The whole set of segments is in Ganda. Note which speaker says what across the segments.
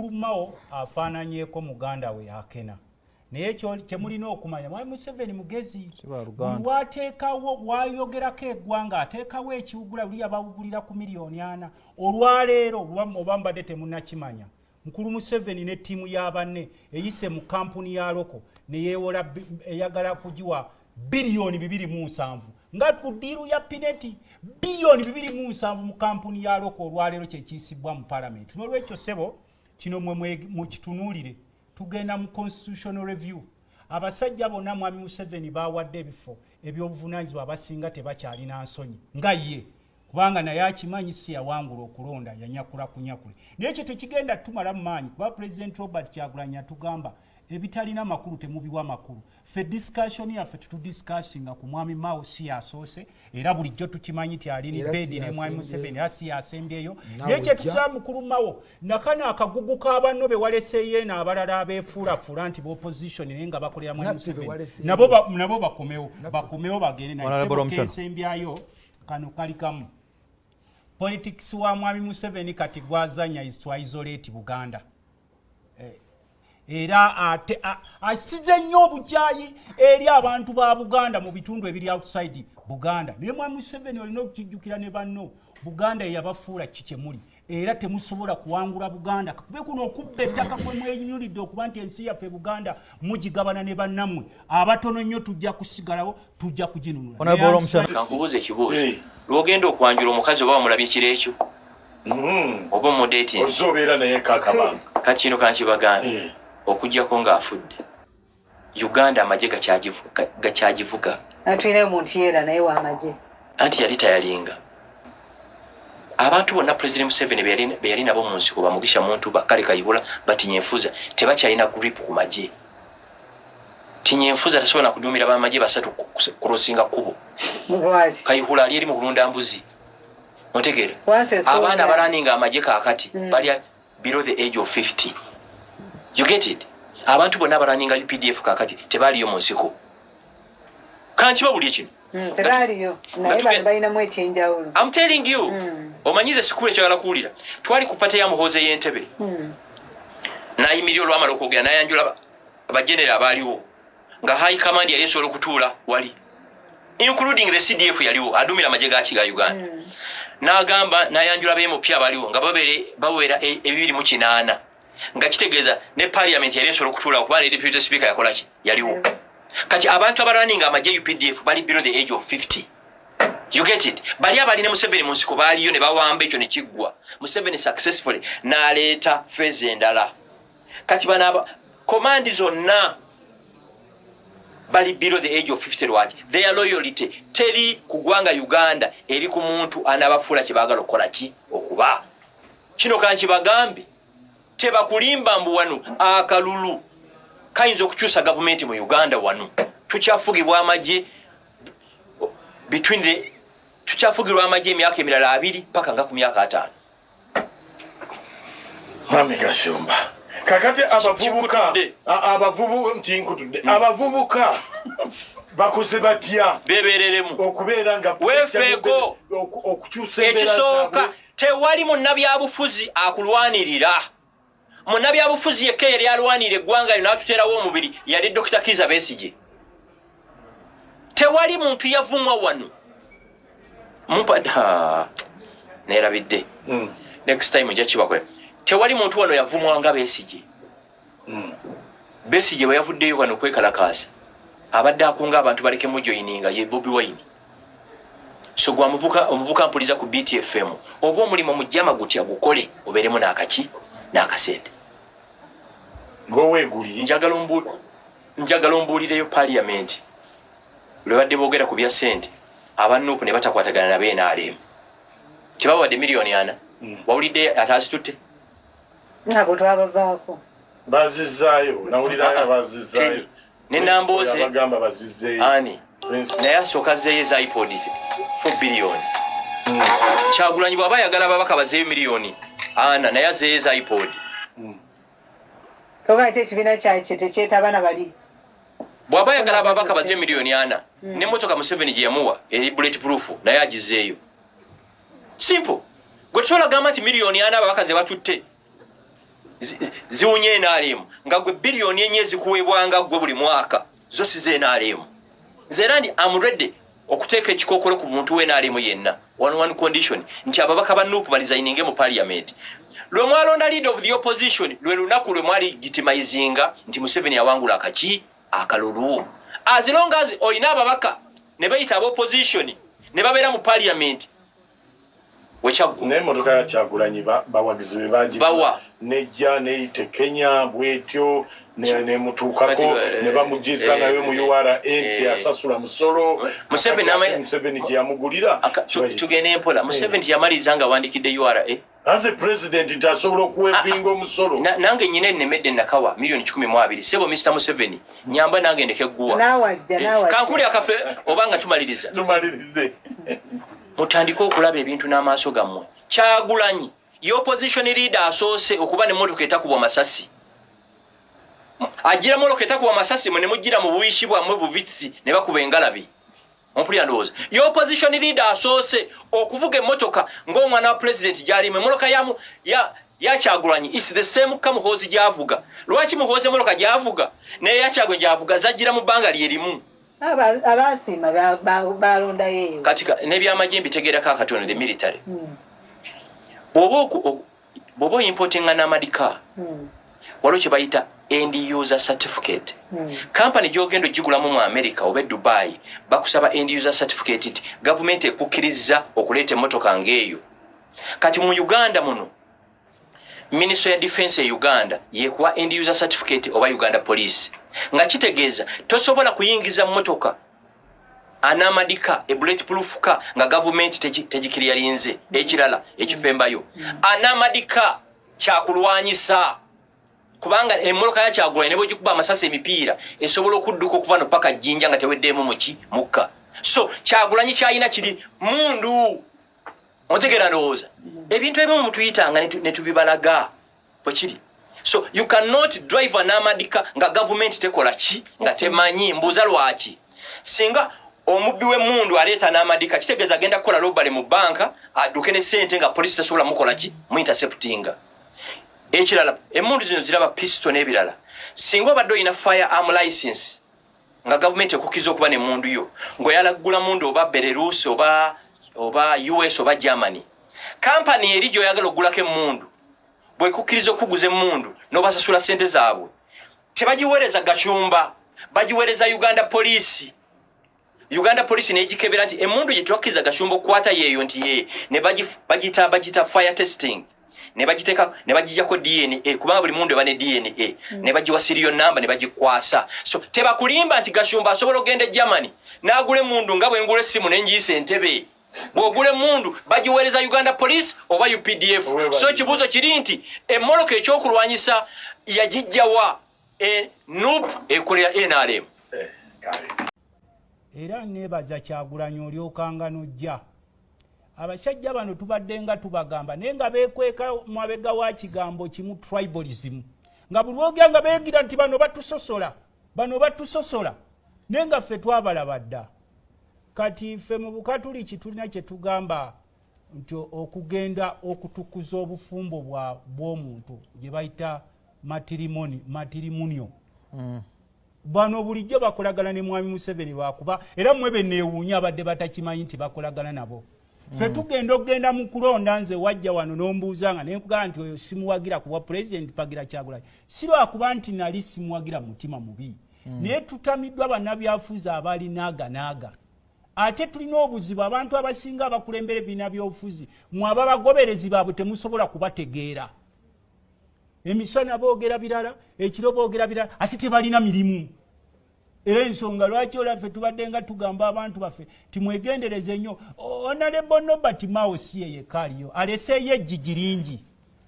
Speaker 1: Mukulu Mao afaananyeeko muganda we Akena, naye kyemulina okumanya, Mwami Museveni mugezi.
Speaker 2: Si baluganda.
Speaker 1: Buli wateekawo wayogerako eggwanga, ateekawo ekiwugula. Luli abawugulira ku miliyoni 4. Olwaleero oba mbadde temunakimanya, Mukulu Museveni ne ttiimu y'abanne eyise mu kampuni ya local neyeewola eyagala kugiwa biliyoni 27 nga ku deal ya Pinetti, biliyoni 27 mu kampuni ya local. Olwaleero kyekiyisibwa mu palamenti. N'olwekyo ssebo, kino mwe mukitunuulire. Tugenda mu constitutional review. Abasajja bonna Mwami Museveni bawadde ebifo ebyobuvunanyizibwa, abasinga tebakyalina nsonyi nga ye, kubanga naye akimanyi si yawangula okulonda, yanyakula kunyakule. Naye ekyo tekigenda tumala mu maanyi, kuba President Robert Kyagulanyi atugamba ebitalina makulu temubiwa makulu. Ffe discussion yaffe tetudiscussinga ku Mwami Mao, si yasoose, era bulijjo tukimanyi nti ali
Speaker 3: Era
Speaker 1: bedi
Speaker 3: si
Speaker 1: ne Mwami
Speaker 3: yasembyeyo.
Speaker 1: Museveni, era si yasembyeyo.
Speaker 3: Naawe
Speaker 1: Naye
Speaker 3: ojja.
Speaker 1: kyetusaba, mukulu Mao, nakano akagugu k'abanno be waleseeyo eno, abalala abeefuulafuula nti b'opposition naye nga bakolera Mwami
Speaker 3: Naffe be
Speaker 1: Museveni,
Speaker 3: waleseeyo.
Speaker 1: nabo bakomewo, bakomewo bagende naye.
Speaker 2: Honorable
Speaker 1: Ssebo,
Speaker 2: Omushana.
Speaker 1: kensembyayo kano kali kamu. Politics wa Mwami Museveni kati gwazanya is to isolate Buganda. Era ate asize nnyo obukyayi eri abantu ba Buganda mu bitundu ebiri outside Buganda. Naye Mwami Museveni, olina okukijjukira ne banno, Buganda yeyabafuula ki kyemuli, era temusobola kuwangula Buganda. Kakube kuno okubba ettaka kwe mwenyulidde okuba nti ensi yaffe Buganda mugigabana ne bannammwe abatono nnyo, tujja kusigalawo, tujja kuginunula.
Speaker 2: Honorable Omushana.
Speaker 4: Kankubuuza ekibuuzo. Lwogenda okwanjula omukazi, oba wamulabye kiro ekyo oba omudeeti?
Speaker 5: Ozze obeera naye kakabanga.
Speaker 4: Kati kino kankibagambe. Okugjako ng'afudde, Uganda amagye gakyagivuga.
Speaker 6: Tulinayo muntu yeera naye wamagye.
Speaker 4: Anti yali tayalinga abantu bonna President Museveni be yali nabo mu nsiko, bamugisha Muntu, bakale Kayihura, batinyenfuza, tebakyalina grip ku magye. Tinyenfuza tasobola nakuduumira bamagye basatu kurosinga kkubo.
Speaker 6: Lwaki?
Speaker 4: Kayihura ali eri mu kulunda mbuzi, ontegeera?
Speaker 6: Wansi ensonga.
Speaker 4: Abaana abarunninga amagye kaakati bali below the age of 50, you get it? Abantu bonna abarunninga UPDF kaakati tebaliyo mu nsiko. Kankiba buli kino.
Speaker 6: Tebaaliyo, naye bano balinamu ekyenjawulo.
Speaker 4: I'm telling you. Omanyize sikulu ekyagala kuwulira. Twali ku party ya Muhoozi ey'Entebe. N'ayimirira olwamala okwogera, n'ayanjula abajenera abaaliwo, nga high command yali esobola okutuula wali, including the CDF yaliwo, adumira amagye gaki ga Uganda. N'agamba, n'ayanjula b'MP abaliwo nga bawera 208, nga kitegeeza ne parliament yali esobola okutuula, kuba ne deputy speaker yakolaki, yaliwo. Kati abantu abarunninga amagye UPDF bali below the age of 50, you get it? Bali abalina Museveni mu nsiko baaliyo ne bawamba ekyo ne kiggwa. Museveni successfully n'aleeta phase endala. Kati bano aba command zonna bali below the age of 50. Lwaki? Their loyalty teri ku ggwanga Uganda, eri ku muntu anaabafuula kye baagala okukola ki okuba. Kino kankibagambe, tebakulimba mbu wano akalulu kayinza okukyusa gavumenti mu Uganda. Wano tukyafugibwa amagye between the tukyafugirwa amagye emyaka emirala 20 paka nga ku myaka 50.
Speaker 5: Mwami Gashumba, kakati abavubuka
Speaker 4: Kikutudde.
Speaker 5: Abavubu nti nkutudde, abavubuka bakoze batya
Speaker 4: Bebereremu.
Speaker 5: okubeera nga
Speaker 4: Weefeeko.
Speaker 5: Okukyusa embeera
Speaker 4: Ekisooka,
Speaker 5: zaabwe?
Speaker 4: tewali munnabyabufuzi akulwanirira. Munnabyabufuzi yekka eyali alwanirira eggwanga lyo n'atuteerawo omubiri yali Dr Kiza Besige. Tewali muntu yavumwa wano. Mumpa ha, neerabidde. Next time nja kibakola. Tewali muntu wano yavumwa nga Besige. Besige bwe yavuddeyo wano kwekalakaasa, abadde akunga abantu balekemu joininga ye Bobi Wine. So gwa muvuka, omuvuka mpuliza ku BTFM, oba omulimu mujjama gutya, gukole obeeremu n'akaki n'akasente.
Speaker 5: Gweweeguli.
Speaker 4: Njagala ombuulireyo parliament lwe badde boogera ku bya ssente, aba NUP ne batakwatagana na BNRM, tebawadde miliyoni 4. Wawulidde ate azitutte?
Speaker 6: Nabo twabavaako.
Speaker 5: Bazizaayo, nawulirayo bazizaayo.
Speaker 4: Teri. Ne Nambooze.
Speaker 5: Bagamba bazizzeeyo.
Speaker 4: Ani?
Speaker 5: Prince.
Speaker 4: Naye asooka azzeeyo eza iPod 4 billion. Kyagulanyi bw'aba ayagala ababaka bazeeyo miliyoni 4, naye azzeeyo eza iPod.
Speaker 6: Togaa ate ekibiina kyakye tekyetaba na bali.
Speaker 4: Bw'aba ayagala ababaka bazeeyo miliyoni 4, n'emmotoka Museveni gye yamuwa eri bullet proof, naye agizeeyo. Simple. Gwe tusobola gamba nti miliyoni 4 ababaka ze batutte. Ziwunya NRM nga gwe biliyoni 4 ezikuweebwanga gwe buli mwaka zo si za NRM. Nze era ndi am ready okuteeka ekikookolo ku muntu wa NRM yenna one condition, nti ababaka ba NUP baresigninge mu parliament. Lwe mwalonda leader of the opposition, lwe lunaku lwe mwali legitimizinga nti Museveni awangula akaki akalulu. As long as olina ababaka ne bayita aba opposition ne babeera mu parliament, wekyaggwa.
Speaker 5: N'emmotoka ya Kyagulanyi bawagizi be bagi
Speaker 4: Bawa.
Speaker 5: Nejja neyita Kenya bwetyo nemutuukako
Speaker 4: Kati,
Speaker 5: ne bamugiza nayo mu URA nti asasula musolo.
Speaker 4: Museveni
Speaker 5: Kakati ate Museveni gye yamugulira.
Speaker 4: Tugende mpola. Museveni tiyamaliza nga awandikidde URA.
Speaker 5: As a president nti asobola okuwaivinga omusolo.
Speaker 4: Nange nyina ennemedde nakawa miliyoni 12. Sebo Mr Museveni, nyamba nange ndeke egguwa.
Speaker 6: Naawajja, naawajja.
Speaker 4: Kankuli akafe oba nga tumaliriza.
Speaker 5: Tumalirize.
Speaker 4: Mutandike okulaba ebintu n'amaaso gammwe. Kyagulanyi ye opposition leader asoose okuba nemmotoka etakubwa masasi. Agira motoka etakubwa masasi, mwe ne mugira mu buwishi bwammwe buvitsi ne bakuba engalabi. Ompulira? Ndowooza ye opposition leader asoose okuvuga emmotoka ng'omwana wa president gyalimu. Emmotoka ya Kyagulanyi is the same ka Muhoozi gy'avuga. Lwaki Muhoozi emmotoka gy'avuga naye ya Kyagulanyi gy'avuga zajjira mu bbanga lyerimu?
Speaker 6: Abaasiima balondayo eyo.
Speaker 4: Kati n'ebyamagye mbitegeerako akatono, the military. Bw'oba oimportinga n'armoured car, waliwo kye bayita end user certificate. Kampani gy'ogenda ogigulamu mu America oba e Dubai bakusaba end user certificate nti gavumenti ekukkiriza okuleeta emmotoka ng'eyo. Kati mu Uganda muno, Ministry ya Defense e Uganda yekuwa end user certificate oba Uganda Police, nga kitegeeza tosobola kuyingiza mmotoka armoured car, e bullet proof car, nga gavumenti tegikiryalinze. Ekirala ekifembayo, armoured car kyakulwanyisa, kubanga emmotoka ya Kyagulanyi ne bwegikuba amasasi emipiira esobola okudduka okuva no paka Jjinja nga teweddeemu muki mukka. So Kyagulanyi kyalina kiri mundu. Ontegeera? Ndowooza ebintu ebimu mutuyitanga ne tubibalaga bwekiri. So you cannot drive an armoured car nga gavumenti tekola ki, nga temanyi. Mbuuza, lwaki singa omubbi w'emmundu aleeta n'armoured car, kitegeeza agenda kukola robbery mu banka adduke ne sente nga polisi tesobola mukola ki, mu interceptinga? Ekirala, emmundu zino ziraba pistol n'ebirala. Singa obadde olina firearm license nga gavumenti ekukkiriza okuba nemmundu yo, ng'oyala kugula mundu oba Belarus oba US oba Germany, kampani eri gy'oyagala okugulako emmundu bwekukkiriza okuguza emmundu n'obasasula sente zaabwe, tebagiweereza Gashumba, bagiweereza Uganda Police. Uganda Police negikebera nti emmundu gye twakkiriza Gashumba okukwata yeeyo, nti ye ne bagita fire testing, ne bagiteeka ne bagijjako DNA, kubanga buli mundu eba ne DNA, ne bagiwa serial number ne bagikwasa. So tebakulimba nti Gashumba asobola okugenda e Germany n'agula emundu nga bwe ngula essimu ne ngiyiisa entebe. Bw'ogula emundu bagiweereza Uganda Police oba UPDF. So ekibuuzo kiri nti emmotoka ekyokulwanyisa yagijjawa? NUP ekolera NRM.
Speaker 5: Kale.
Speaker 1: Era neebaza Kyagulanyi olyokanga nojja. Abasajja bano tubadde nga tubagamba, naye nga beekweka mabega wa kigambo kimu, tribalism, nga buli lwogera nga beegira nti bano batusosola, bano batusosola, naye nga ffe twabalaba dda. Kati ffe mu Bukatuliki tulina kye tugamba nti okugenda okutukuza obufumbo bw'omuntu gye bayita matrimony, matrimonio. Bano bulijjo bakolagana ne Mwami Museveni, lwakuba era mmwe beneewuunya abadde batakimanyi nti bakolagana nabo. Ffe tugenda okugenda mu kulonda, nze wajja wano n'ombuuza nga nenkugamba nti oyo simuwagira kuba pulezidenti, pagira Kyagulanyi, si lwakuba nti nali simuwagira mu mutima mubi, naye tutamiddwa bannabyafuzi abali naaga naaga. Ate tulina obuzibu, abantu abasinga abakulembera ebibiina byobufuzi, mwe ababagoberezi baabwe temusobola kubategeera. Emisana boogera birala, ekiro boogera birala, ate tebalina mirimu. Era ensonga lwaki olaffe tubadde nga tugamba abantu baffe timwegendereze nnyo. Honorable Nobert Mao si ye yekka aliyo, aleseeyo ejjigi lingi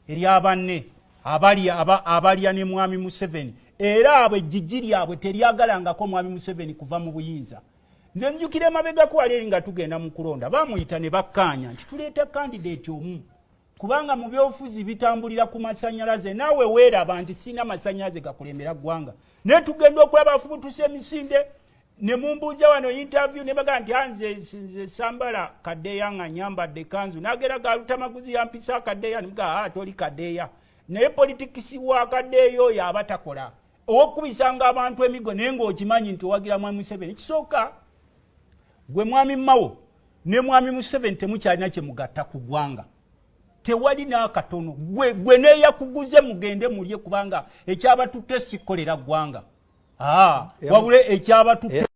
Speaker 1: eryabanne abalya ne Mwami Museveni, era abo ejjigi lyabwe teryagalangako Mwami Museveni kuva mu buyinza. Nze njukira emabegako wali eri nga tugenda mu kulonda, bamuyita ne bakkaanya nti tuleeta candidate omu, kubanga mu byobufuzi bitambulira ku masanyalaze. Naawe weeraba nti sirina masanyalaze gakulembera ggwanga, naye tugenda okulaba afubutusa emisinde. Ne mumbuuza wano interview ne bagaa nti nze sambala kadeeya nga nyambadde kanzu, nagera ga Lutamaguzi yampisa akadeeya, nemugaa, "Ah, toli kadeeya." Naye politics wakaddeeyo oyo aba takola owokubisanga abantu emigo, naye ng'okimanyi nti owagira Mwami Museveni. Ekisooka, gwe Mwami Mawo ne Mwami Museveni temukyalina kyemugatta ku ggwanga, tewali n'akatono. Gwe neeyakuguze mugende mulye, kubanga ekyabatutte sikkolera ggwanga. Wabula ekyabatutte